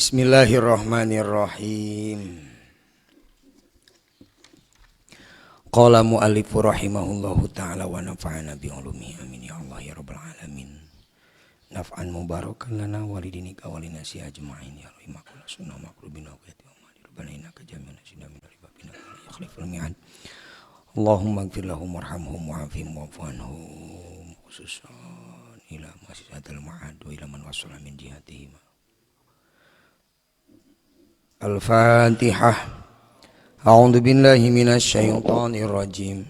Bismillahirrahmanirrahim. Qala mu'allifu rahimahullahu ta'ala wa nafa'ana bi ulumihi amin ya Allah ya rabbal alamin. Naf'an mubarakan lana wa lidinika wa linasi ajma'in ya rahima kullu sunna maqrubina wa qiyati wa mali rabbana innaka jami'un nasina min ribabina la yukhliful mi'ad. Allahumma ighfir lahum warhamhum wa'afihim wa'fu anhum khususan ila masyiatil ma'ad wa ila man wasala min jihatihim. Al-Fatihah. A'udzu billahi minasy syaithanir rajim.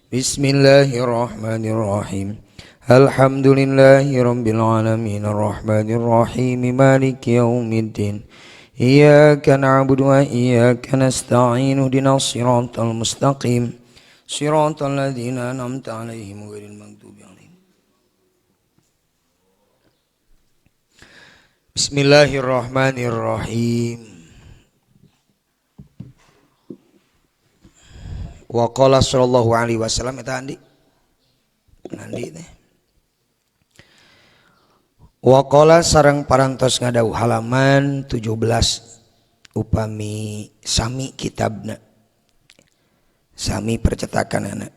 Bismillahirrahmanirrahim. Alhamdulillahi rabbil alamin arrahmanir rahim maliki yaumiddin. Iyyaka na'budu wa iyyaka nasta'in ihdinas siratal mustaqim. Siratal ladzina an'amta 'alaihim ghairil maghdubi 'alaihim. Bismillahirrahmanirrahim. Wa qala sallallahu alaihi wasallam eta andi. Andi teh. Wa qala sareng parantos ngadawuh halaman 17 upami sami kitabna. Sami percetakanana.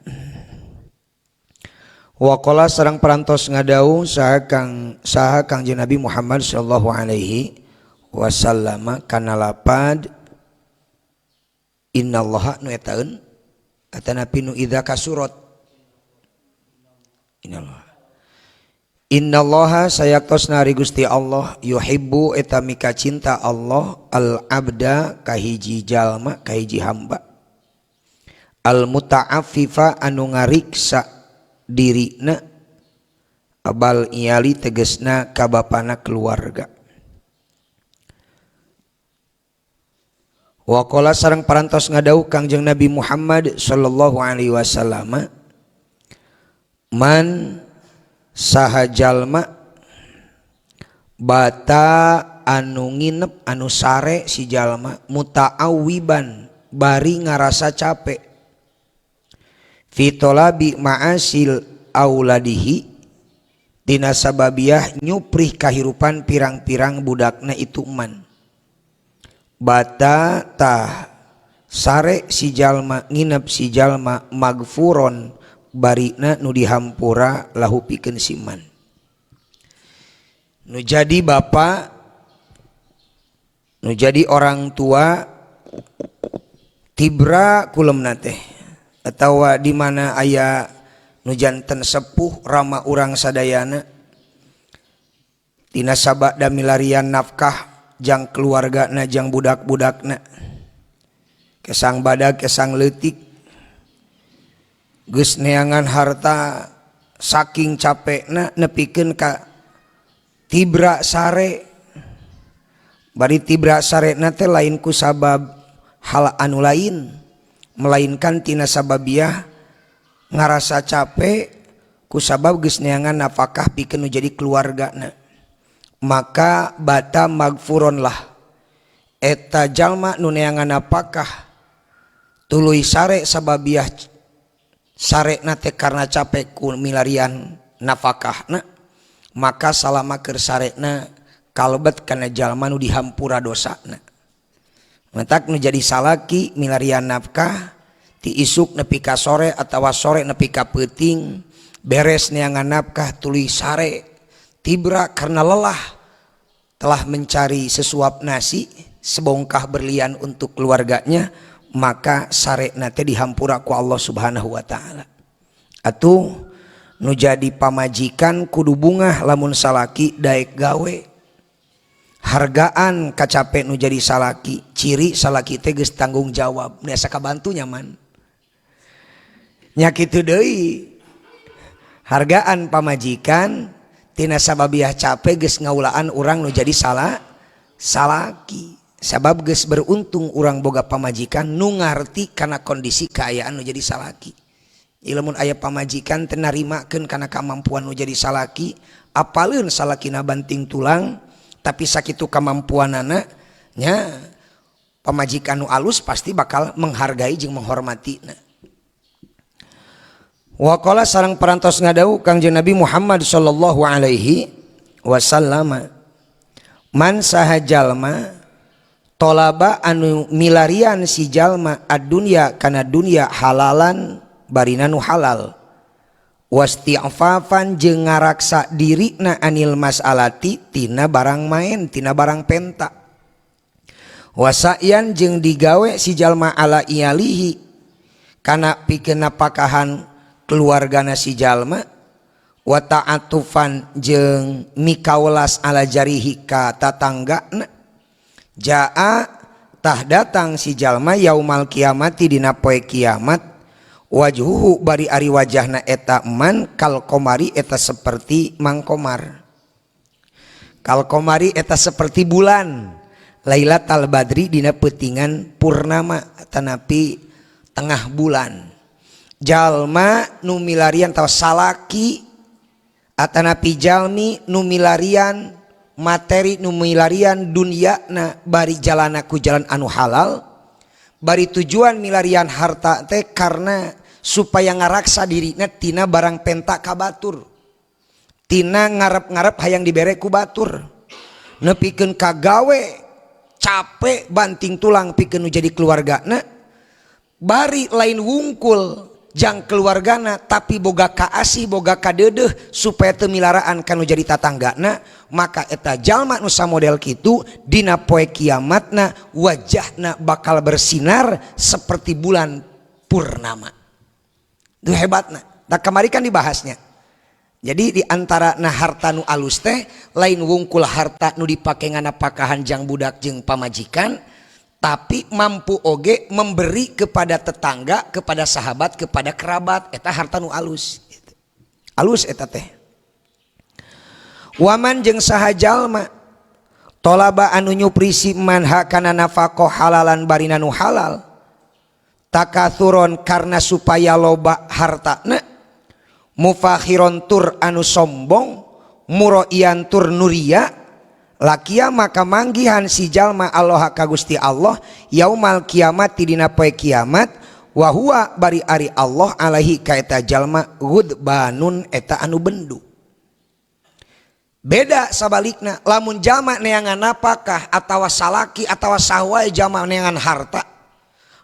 Wa qala sareng parantos ngadawuh saha Kangjeng Nabi Muhammad sallallahu alaihi wasallam kana lapad innallaha nu etaeun atanapi nu idza kasurat innallaha innallaha sayaktosna ari Gusti Allah yuhibbu eta mika cinta Allah al abda kahiji jalma kahiji hamba al muta'affifa anu ngariksa dirina abal iyali tegesna ka bapana keluarga. Wa qala sareng parantos ngadawuh Kangjeng Nabi Muhammad sallallahu alaihi wasallam man saha jalma bata anu nginep anu sare si jalma muta'awwiban bari ngarasa capek fi tolabi ma'asil auladihi tina sababiah nyuprih kahirupan pirang-pirang budakna itu man bata tah sare si jalma nginep si jalma magfuron barina nu dihampura lahu pikeun si man. Nu jadi bapak, nu jadi orang tua tibra kulemna teh atawa di mana aya nu janten sepuh rama urang sadayana tina sabada milarian nafkah jang keluargana jang budak-budakna kesang badag kesang leutik geus neangan harta saking capekna nepikeun ka tibra sare bari tibra sarena teh lain ku sabab hal anu lain melainkan tina sababiah ngarasa capek ku sabab geus neangan nafkah pikeun nu jadi keluargana. Maka bata magfuron lah eta jalma nu neangan napakah tuluy sare sababiah sarena teh karena capek ku milarian nafakahna maka salama keur sarena kalebet kana jalma nu dihampura dosana. Matak nu jadi salaki milarian nafkah ti isuk nepi ka sore atawa sore nepi ka peuting beres neangan nafkah tuluy sare tibra karena lelah telah mencari sesuap nasi sebongkah berlian untuk keluarganya maka sarena teh dihampura ku Allah Subhanahu wa taala. Atuh nu jadi pamajikan kudu bungah lamun salaki daek gawe. Hargaan kacape nu jadi salaki, ciri salaki teh geus tanggung jawab, nu asa kabantu nyaman. Nya kitu deui. Hargaan pamajikan tina sababiah capek geus ngaulaan urang nu jadi salaki. Sabab geus beruntung urang boga pamajikan nu ngarti kana kondisi kaayaan nu jadi salaki. Lamun aya pamajikan teu narimakeun kana kamampuan nu jadi salaki, apaleun salakina banting tulang tapi sakitu kamampuanana nya pamajikan nu alus pasti bakal menghargai jeung menghormatina. Wa qala sareng parantos ngadawuh Kangjeng Nabi Muhammad sallallahu alaihi wasallam man saha jalma Tolaba anu milarian si jalma ad-dunya kana dunya halalan barina nu halal, wasti'fafan jeung ngaraksa dirina anil mas'alati tina barang maen, tina barang penta, wasa'yan jeung digawe si jalma ala iyalihi kana pikeun napakahan keluargana si jalma, wa ta'atufan jeung mikawelas ala jarihi ka tatanggana. Jaa tah datang si jalma yaumal kiamati dina poe kiamat, wajhuhu bari ari wajahna eta man kal qomari eta seperti mangkomar, kal qomari eta seperti bulan, lailatal badri dina peutingan purnama tanapi tengah bulan. Jalma nu milarian atawa salaki atanapi jalmi nu milarian materi, nu milarian dunyana bari jalana ku jalan anu halal, bari tujuan milarian harta teh karena supaya ngaraksa dirina tina barang penta ka batur, tina ngarep-ngarep hayang dibere ku batur, nepikeun kagawe capek banting tulang pikeun nu jadi keluargana, bari lain wungkul jang keluargana tapi boga kaasih, boga kadeudeuh supaya teu milaraan kanu jadi tatanggana, maka eta jalma nu samodel kitu dina poe kiamatna wajahna bakal bersinar seperti bulan purnama. Itu hebatna. Nah, kamari kan dibahasnya. Jadi di antara nah harta nu alus teh lain wungkul harta nu dipake nganapakahan jang budak jeung pamajikan, tapi mampu oge memberi kepada tetangga, kepada sahabat, kepada kerabat, eta harta nu alus. Gitu. Alus eta teh. Waman jeung saha jalma tolaba anu nyupri si man hakana nafaqah halalan barina nu halal, takatsuron karena supaya loba hartana, mufakhiron tur anu sombong, muroian tur nuria, lakia maka manggihan si jalma Allah ka Gusti Allah yaumal kiamat dina poe kiamat, wa huwa bari ari Allah alaihi ka eta jalma ghudbanun eta anu bendu. Beda sabalikna lamun jalma neangan napakah atawa salaki atawa saha wae jalma neangan harta,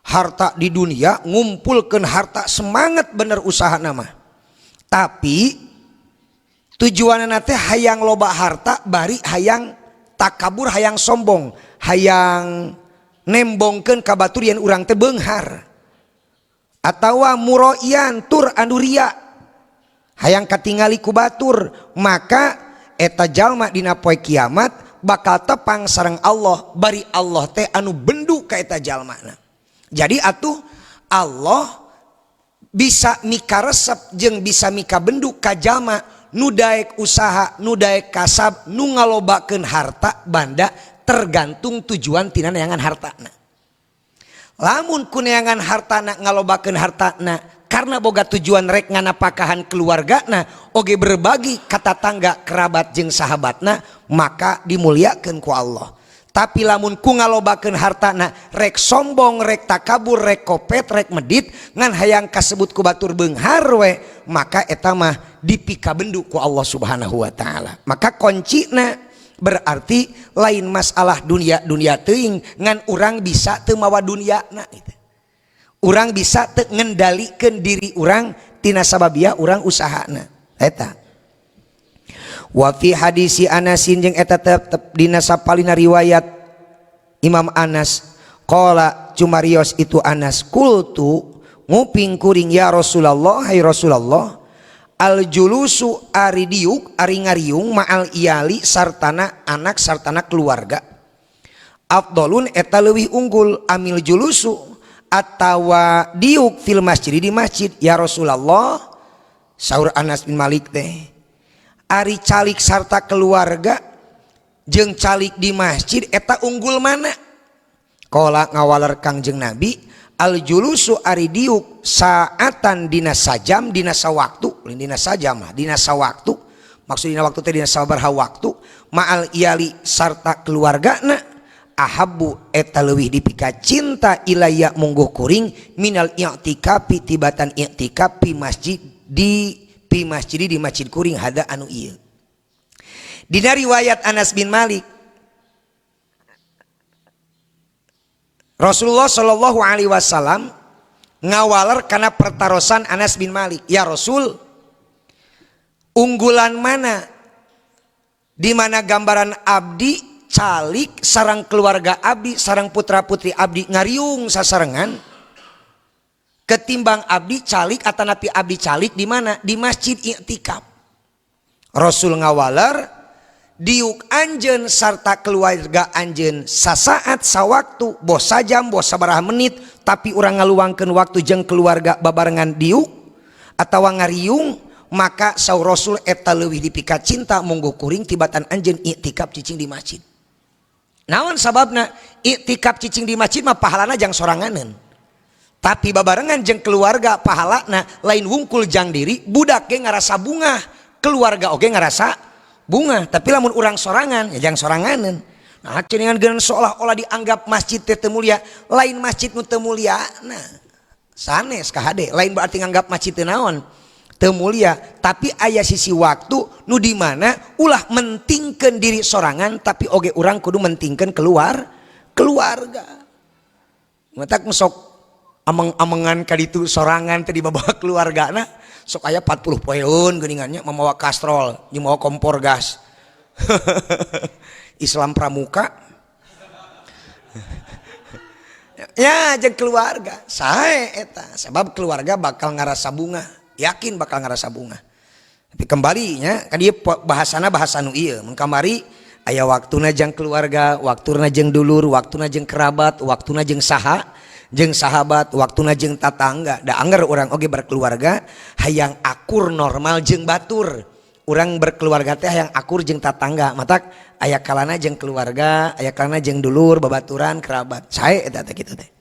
harta di dunia, ngumpulkeun harta semangat bener usaha nama, tapi tujuanna teh hayang loba harta bari hayang takabur, hayang sombong, hayang nembongkeun ka batur yen urang teh beunghar, atawa muroian tur anu ria hayang katingali ku batur, maka eta jalma dina poe kiamat bakal tepang sareng Allah bari Allah teh anu bendu ka eta jalmana. Jadi atuh Allah bisa mikaresep jeung bisa mikabendu ka jalma nu daek usaha, nu daek kasab, nu ngalobakeun harta banda tergantung tujuan tina neangan hartana. Lamun ku neangan hartana ngalobakeun hartana karena boga tujuan rek nganapakahan keluargana oge berbagi ka tatangga, kerabat jeung sahabatna, maka dimuliakeun ku Allah. Tapi lamun ku ngalobakeun hartana rek sombong, rek takabur, rek kopet, rek medit ngan hayang kasebut ku batur beunghar we, maka eta mah dipikabendu ku Allah Subhanahu wa taala. Maka kuncina berarti lain masalah dunia dunia teuing, ngan urang bisa teu mawa dunyana gitu. Urang bisa teu ngendalikeun diri urang tina sababia urang usahana eta. Wa fi hadisi Anasin jeung eta tetep dina sapalina riwayat Imam Anas, qala cumarios itu Anas, kultu nguping kuring ya Rasulullah, hai Rasulullah, al julusu ari diuk ari ngariung ma'al iyali sartana anak sartana keluarga, afdolun eta leuwih unggul amil julusu atawa diuk fil masjid di masjid ya Rasulullah. Saur Anas bin Malik teh, ari calik sarta keluarga jeung calik di masjid eta unggul mana? Qala ngawaler Kangjeng Nabi, al julusu ari diuk saatan dina sajam dina sawaktu, lain dina sajam mah dina sawaktu, maksud dina waktu teh dina sabaraha waktu, ma'al iyali sarta keluargana, ahabbu eta leuwih dipika cinta ilaya mungguh kuring minal i'tikafi tibatan i'tikaf pi masjid di pi masjid di masjid kuring hada anu ieu. Dina riwayat Anas bin Malik Rasulullah Shallallahu Alaihi Wasallam ngawaler karena pertarosan Anas bin Malik, "Ya Rasul, unggulan mana di mana gambaran abdi calik sareng keluarga abdi, sareng putra putri abdi ngariung sasarengan, ketimbang abdi calik atanapi abdi calik di mana di masjid iktikaf?" Rasul ngawaler, "Diuk anjeun sarta keluarga anjeun sasaat sawaktu, boh sajam, boh sabaraha menit, tapi urang ngaluangkeun waktu jeung keluarga babarengan diuk atau ngariung," maka saur Rasul, "eta leuwih dipika cinta mungguh kuring tibatan anjeun iktikaf cicing di masjid." Naon sababna? Iktikaf cicing di masjid mah pahalana jang soranganeun, tapi babarengan jeung keluarga pahalana lain wungkul jang diri, budak ge ngarasa bungah, keluarga oge ngarasa bungah. Tapi lamun urang sorangan ya jang soranganeun. Nah, ceningan geun seolah-olah dianggap masjid teh teu mulia. Lain masjid nu teu mulia, nah sanes KHD, lain berarti nganggap masjid teu naon, teu mulia, tapi aya sisi waktu nu di mana ulah mentingkeun diri sorangan, tapi oge urang kudu mentingkeun keluarga. Matak sok ameng-amengan kaditu sorangan teh dibawa keluargana, sok aya 40 poeun geuningannya mamawa kastrol jeung mawa kompor gas. Islam pramuka ya jeung keluarga sae eta, sebab keluarga bakal ngarasa bungah, yakin bakal ngerasa bungah. Tapi kembalinya kan dia bahasana bahasa nu ieu, mun kamari aya waktuna jang keluarga, waktuna jeung dulur, waktuna jeung kerabat, waktuna jeung saha, jeung sahabat, waktuna jeung tatangga. Da angger urang oge berkeluarga hayang akur normal jeung batur. Urang berkeluarga teh hayang akur jeung tatangga, matak aya kalana jeung keluarga, aya kalana jeung dulur, babaturan, kerabat sae eta teh kitu teh.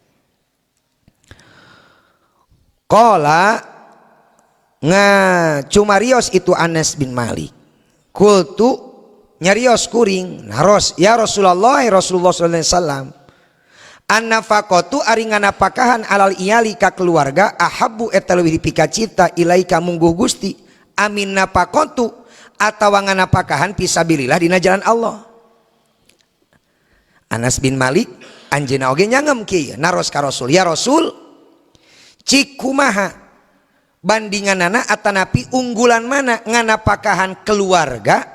Qala, ngacumarios itu Anas bin Malik, "Qultu," nyarios kuring naros, "Ya Rasulullah, ya Rasulullah sallallahu alaihi wasallam, annafaqatu, ari nganapakahan, alal iyali ka keluarga, ahabbu, eta leuwih dipikacita, ilaika mungguh Gusti, amin nafaqatu, atawa nganapakahan, fisabilillah, dina jalan Allah?" Anas bin Malik anjeunna oge nyangem kieu, naros ka Rasul, "Ya Rasul, cik kumaha bandinganana atanapi unggulan mana, nganapakahan keluarga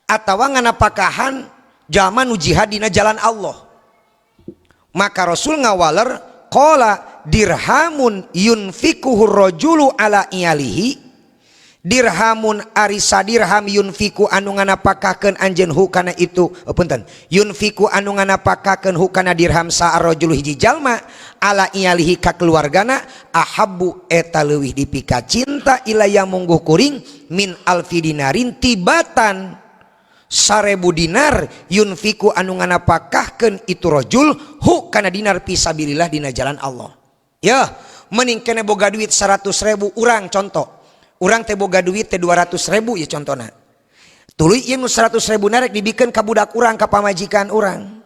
atau nganapakahan jalma nu jihad dina jalan Allah?" Maka Rasul ngawaler, "Qala dirhamun yunfikuhu rajulu ala iyalihi," dirhamun, ari sadirham, yunfiku, anu nganapakakeun anjeun, hu kana itu, oh, punten, yunfiku, anu nganapakakeun, hu kana dirham, saha rajulu, hiji jalma, ala iyalihi, ka keluargana, ahabbu, eta leuwih dipika cinta, ilaya, mungguh kuring, min alfi dinarin, tibatan 1000 dinar, yunfiku, anu nganapakahkeun itu rajul, hu kana dinar, fisabilillah, dina jalan Allah. Ya mending kene boga duit 100 ribu urang, contoh urang teh boga duit teh 200 ribu ya contohna, tuluy ieu nu 100 ribu narek dibikeun ka budak urang, ka pamajikan urang,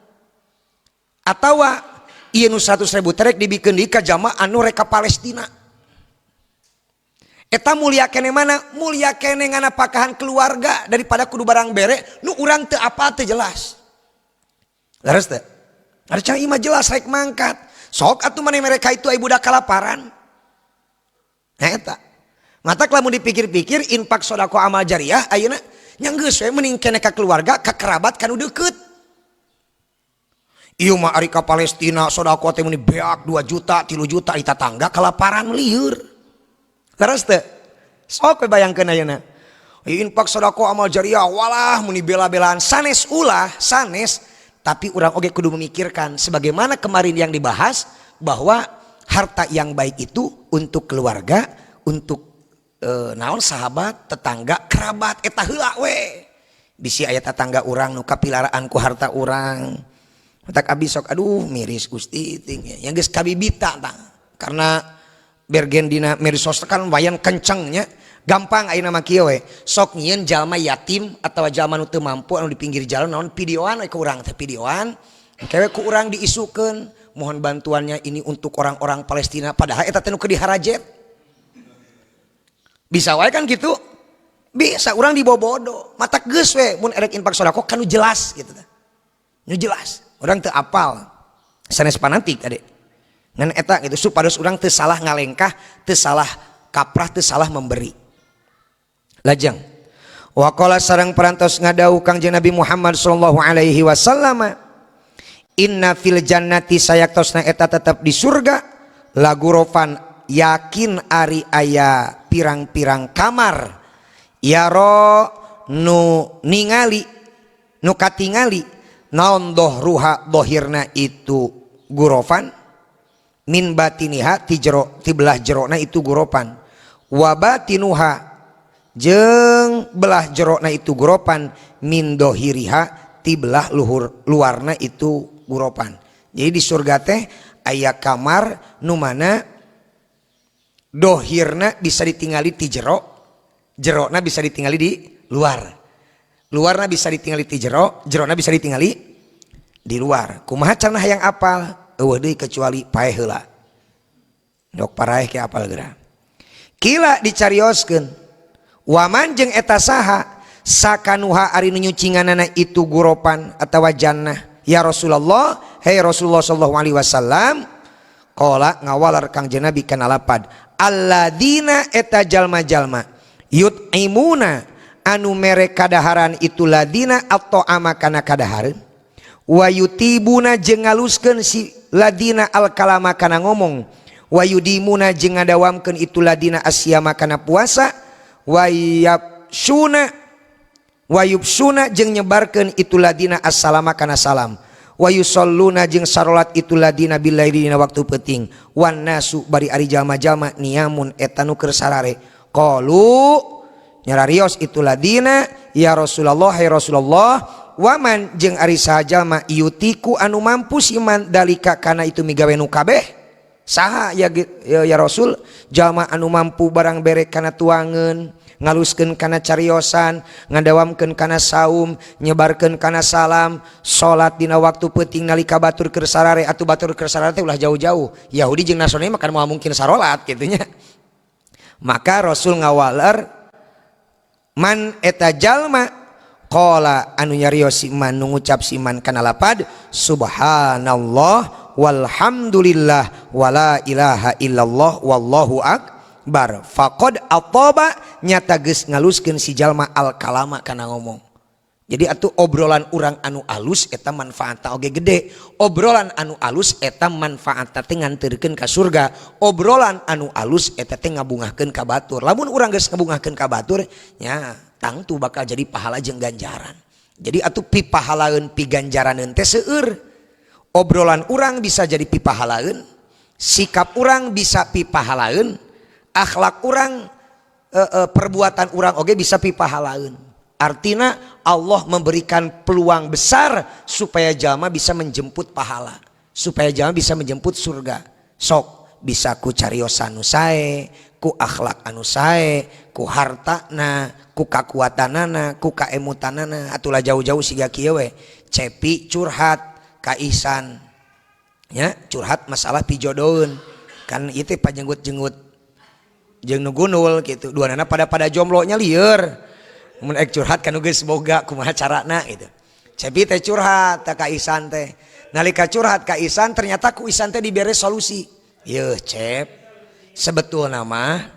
atawa ieu nu 100 ribu terek dibikeun deui ka jamaah anu rek ka Palestina, eta mulia kene mana? Mulia kene nganapakahan keluarga daripada kudu barang bere nu urang teu apa, teu jelas. Leres teu? Ada cah imah jelas rek mangkat. Sok atuh maneh mereka itu ai budak kalaparan. Nah, eta. Matak lamun dipikir-pikir infak, sodako, amal jariah ayeuna nya geus we mending kene ka keluarga, ka kerabat, ka nu deukeut. Ieu mah ari ka Palestina sodako teh meuni beak 2 juta, 3 juta, di tatangga kalaparan lieur. Leres teu? Sok we bayangkeun ayeuna. Infak, sodako, amal jariah walah muni bela-belaan, sanes ulah sanes, tapi urang oge kudu memikirkan sebagaimana kemarin yang dibahas bahwa harta yang baik itu untuk keluarga, untuk naon, sahabat, tetangga, kerabat, eta heula we. Bisi aya tetangga urang nu kapilaraan ku harta urang. Matak abdi sok aduh miris Gusti ting yang geus kabibita tah. Karena bergen dina medsos kan wayan kencengnya, gampang ayeuna mah kieu we. Sok nyieun jalma yatim atau jalma nu teu mampu anu di pinggir jalan naon, videoan we ku urang teh, videoan. Kewe ku urang diisukeun, "Mohon bantuannya ini untuk orang-orang Palestina," padahal eta teh nu keur diharajet. Bisa wae kan gitu? Bisa urang dibobodo. Matak geus we mun erek infak sodako kanu jelas gitu teh. Nu jelas. Urang teu apal. Sanes fanatik, Ade. Ngan eta gitu supados urang teu salah ngalengkah, teu salah kaprah, teu salah memberi. Lajeng waqala sareng parantos ngadawuh Kangjeng Nabi Muhammad sallallahu alaihi wasallam, inna fil jannati sayaktosna eta tetep di surga lagurofan yakin ari aya pirang-pirang kamar yaro nu ningali nu katingali naon dohruha dohirna itu gurofan min batiniha ti jero ti belah jerona itu gurofan wa batinuha jeung belah jerona itu gurofan min dohiriha ti belah luhur luarna itu gurofan. Jadi di surga teh aya kamar nu mana dohirna bisa ditingali ti jero, jerona bisa ditingali di luar, luarna bisa ditingali ti jero, jerona bisa ditingali di luar. Kumaha carana hayang apal? Euweuh deui kecuali paeh heula, dok paraeh ke apal geura. Kila dicarioskeun, waman jeung eta saha sakanuha ari nu nyucinganana itu guropan atawa jannah ya Rasulullah, hey Rasulullah sallallahu alaihi wasallam? Qala ngawalar Kangjeng Nabi kana lapad alladina eta jalma-jalma yut'imuna anu mere kadaharan itu ladina atau ama kana kadahareun wa yutibuna jeung ngaluskeun si ladina al kalama kana ngomong wa yudimuna jeung ngadawamkeun itu ladina asyama kana puasa wa yapsuna wa yubsuna jeung nyebarkeun itu ladina assalama kana salam wa yusalluna jeung sarolat itu ladina billaili dina waktu peuting wan nasu bari ari jalma-jalma niamun eta nu keur sarare. Qalu nyararios itu ladina, ya Rasulullah, hai Rasulullah, waman jeung ari saha jalma yutiku anu mampu si man dalika kana itu migawe nu kabeh? Saha ya, ya, ya Rasul, jalma anu mampu barang bere kana tuangeun, ngaluskeun kana cariosan, ngadawamkeun kana saum, nyebarkeun kana salam, salat dina waktu peuting nalika batur keur sarare? Atuh batur keur sarare teh ulah jauh-jauh, Yahudi jeung Nasrani mah kan moal mungkin sarolat kitu nya. Maka Rasul ngawaler man eta jalma qala anu nyarios si man, nu ngucap si man kana lapad subhanallah walhamdulillah wala ilaha illallah wallahu akbar faqad ataba nyata geus ngaluskeun si jalma al kalama kana ngomong. Jadi atuh obrolan urang anu alus eta manfaatna oge gede. Obrolan anu alus eta manfaatna teh nganterkeun ka surga. Obrolan anu alus eta teh ngabungahkeun ka batur. Lamun urang geus ngabungahkeun ka batur nya tangtu bakal jadi pahala jeung ganjaran. Jadi atuh pipahalaeun piganjaraneun teh seueur. Obrolan urang bisa jadi pipahalaeun, sikap urang bisa pipahalaeun, akhlak urang, perbuatan urang oge bisa pipahalaeun. Artinya Allah memberikan peluang besar supaya jalma bisa menjemput pahala, supaya jalma bisa menjemput surga. Sok bisa ku cariosan nu sae, ku akhlak anu sae, ku hartana, ku kakuatanana, ku kaemutanana. Atulah jauh-jauh siga kieu we. Cepi curhat ka Ihsan. Ya, curhat masalah pijodoheun. Kan ieu teh pajenggut-jenggut jeung nu gundul gitu. Duanana pada jomblo nya lieur. Mun ek curhat kan geus boga kumaha carana gitu. Cepi teh curhat ka Ihsan teh. Nalika curhat ka Ihsan ternyata ku Ihsan teh dibere solusi. Yeuh Cep, sebetulna mah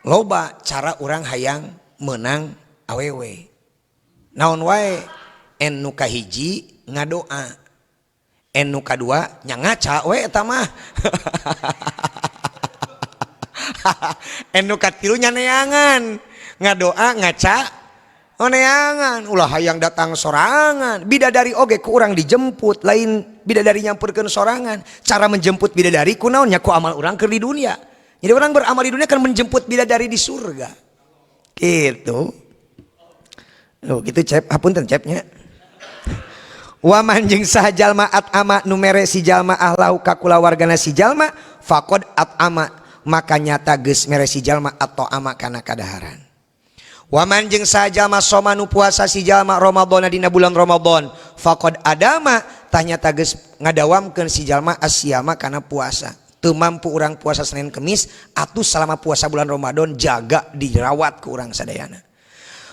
loba cara urang hayang menang awewe. Naon wae? Anu kahiji ngadoa. Anu kadua nya ngaca we eta mah. Anu katilu nya neangan. Ngadoa ngaca oh neangan, ulah hayang datang sorangan. Bidadari oge ku urang dijemput, lain bidadari nyamperkeun sorangan. Cara menjemput bidadari kunaon? Nya ku amal urang keur di dunia. Jadi orang beramal di dunia kan menjemput bidadari di surga. Gitu. Oh gitu Cep, hapunten Cepnya. Wa man jeung saha jalma at'ama nu mere si jalma ahlahu ka kulawargana si jalma faqad at'ama maka nyata geus mere si jalma atau ama kana kadaharan. Waman jeung saha jalma soma nu puasa si jalma Ramadan dina bulan Ramadan faqad adama tah nyata geus ngadawamkeun si jalma asyama kana puasa. Teu mampu urang puasa Senin Kemis atuh selama puasa bulan Ramadan jaga dirawat ku urang sadayana.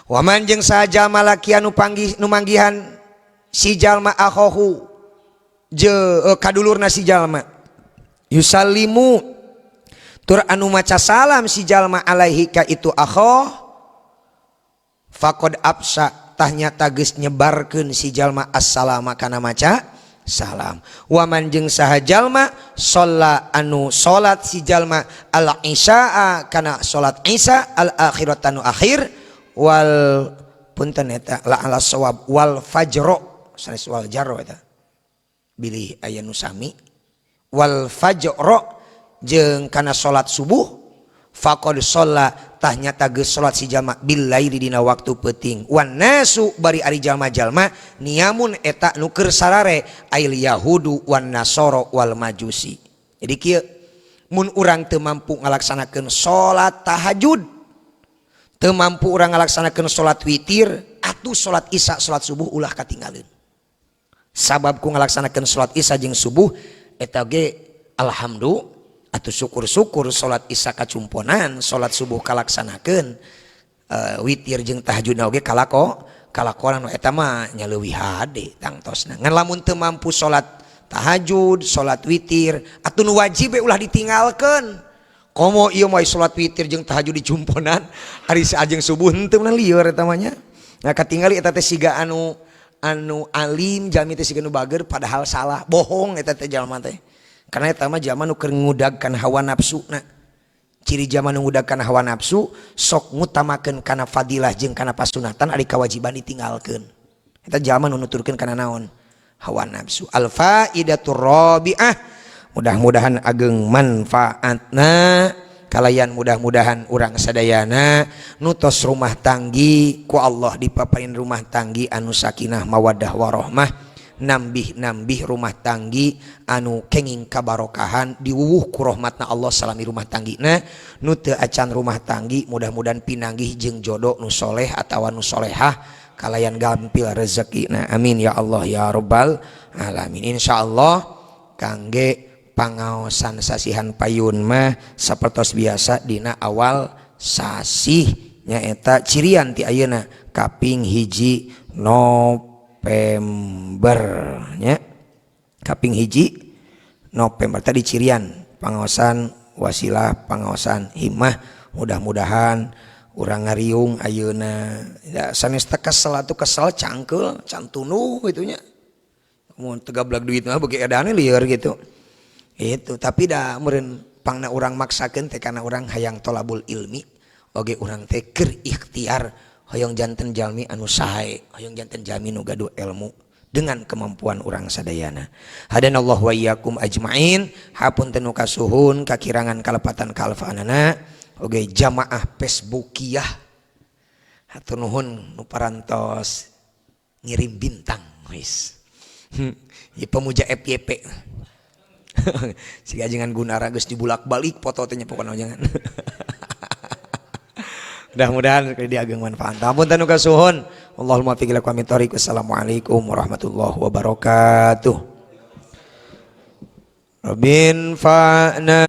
Waman jeung saha jalma laki anu panggih nu manggihan si jalma akhohu Je kadulurna si jalma, yusallimu tur anu maca salam si jalma, alaihi ka itu akhoh, faqad afsya tah nyata geus nyebarkeun si jalma, assalama kana maca salam. Waman jeung saha jalma, sholla anu salat si jalma, al isyaa kana salat isya, al akhirat anu akhir, wal punten eta la ala sawab wal fajro sanes wal jarro, eta bilih aya nu sami, wal fajro jeung kana salat subuh, faqad sholla tah nyata geus salat si jalma, bil laili dina waktu peuting, wan nasu bari ari jalma-jalma, niamun eta nu keur sarare, ail yahudu wan nasoro wal majusi. Jadi kieu, mun urang teu mampu ngalaksanakeun salat tahajud, teu mampu urang ngalaksanakeun salat witir, atuh salat isya, salat subuh ulah katinggaleun. Sabab ku ngalaksanakeun salat isya jeung subuh eta ge alhamdulillah atau syukur-syukur salat isya kacumponan, salat subuh kalaksanakeun, witir jeung tahajud oge kalakonan, eta mah nya leuwih hade tangtosna. Ngan lamun teu mampu salat tahajud, salat witir, atuh nu wajib ulah ditinggalkeun. Komo ieu mah salat witir jeung tahajud dicumponan, ari saajeng subuh henteu mah lieur eta mah nya. Nah, katingali eta teh siga anu anu alim jalmi teh, siga nu bager, padahal salah, bohong eta teh jalma teh. Karena eta mah jalma nu keur ngudagkan hawa nafsu. Ciri jalma nu ngudagkan hawa nafsu sok ngutamakeun kana fadilah jeung kana pasunatan, ari kewajiban ditinggalkeun. Eta jalma nu nuturkeun kana naon? Hawa nafsu. Al faidatur rabi'ah, mudah-mudahan ageng manfaatna kalayan mudah-mudahan urang sadayana nutos rumah tanggi ku Allah dipaparin rumah tanggi anu sakinah mawaddah warohmah, nambih-nambih rumah tanggi anu kenging kabarokahan, diwuwuh ku rahmatna Allah salami rumah tanggina. Nu teu acan rumah tanggi mudah-mudahan pinanggih jeung jodoh nu soleh atawa nu solehah kalayan gampil rezekina. Amin ya Allah ya rabbal alamin. Insyaallah kangge pangaosan sasihan payun mah sapertos biasa dina awal sasih, nyaeta cirian ti ayeuna kaping 1 November nya, kaping 1 November tadi cirian pangaosan wasilah, pangaosan himmah. Mudah-mudahan urang ngariung ayeuna ya, sanes teh kesel atuh, kesel cangkeul can tunduh gitu nya. Mun teu gablag duit mah beuki edane lieur gitu itu. Tapi dah meureun pangna urang maksakeun teh karena urang hayang tolabul ilmi oge, urang teh keur ikhtiar hoyong janten jalmi anu sae, hoyong janten jalmi nu gaduh ilmu dengan kemampuan urang sadayana. Hadanallahu wa iyyakum ajmain. Hapunten nu kasuhun kakirangan kalepatan kalfaanana. Oge jamaah Facebookiyah, hatur nuhun nu parantos ngirim bintang wis. Ieu pemuja FYP. Siga jangan Gunara geus dibulak-balik foto teh nya, pokona jangan. Mudah-mudahan di ageng manfaat. Hapunten nu kasuhun. Allahumma muwaffiq ila aqwamit thoriq. Wassalamualaikum warahmatullahi wabarakatuh. Rabbin fa'na.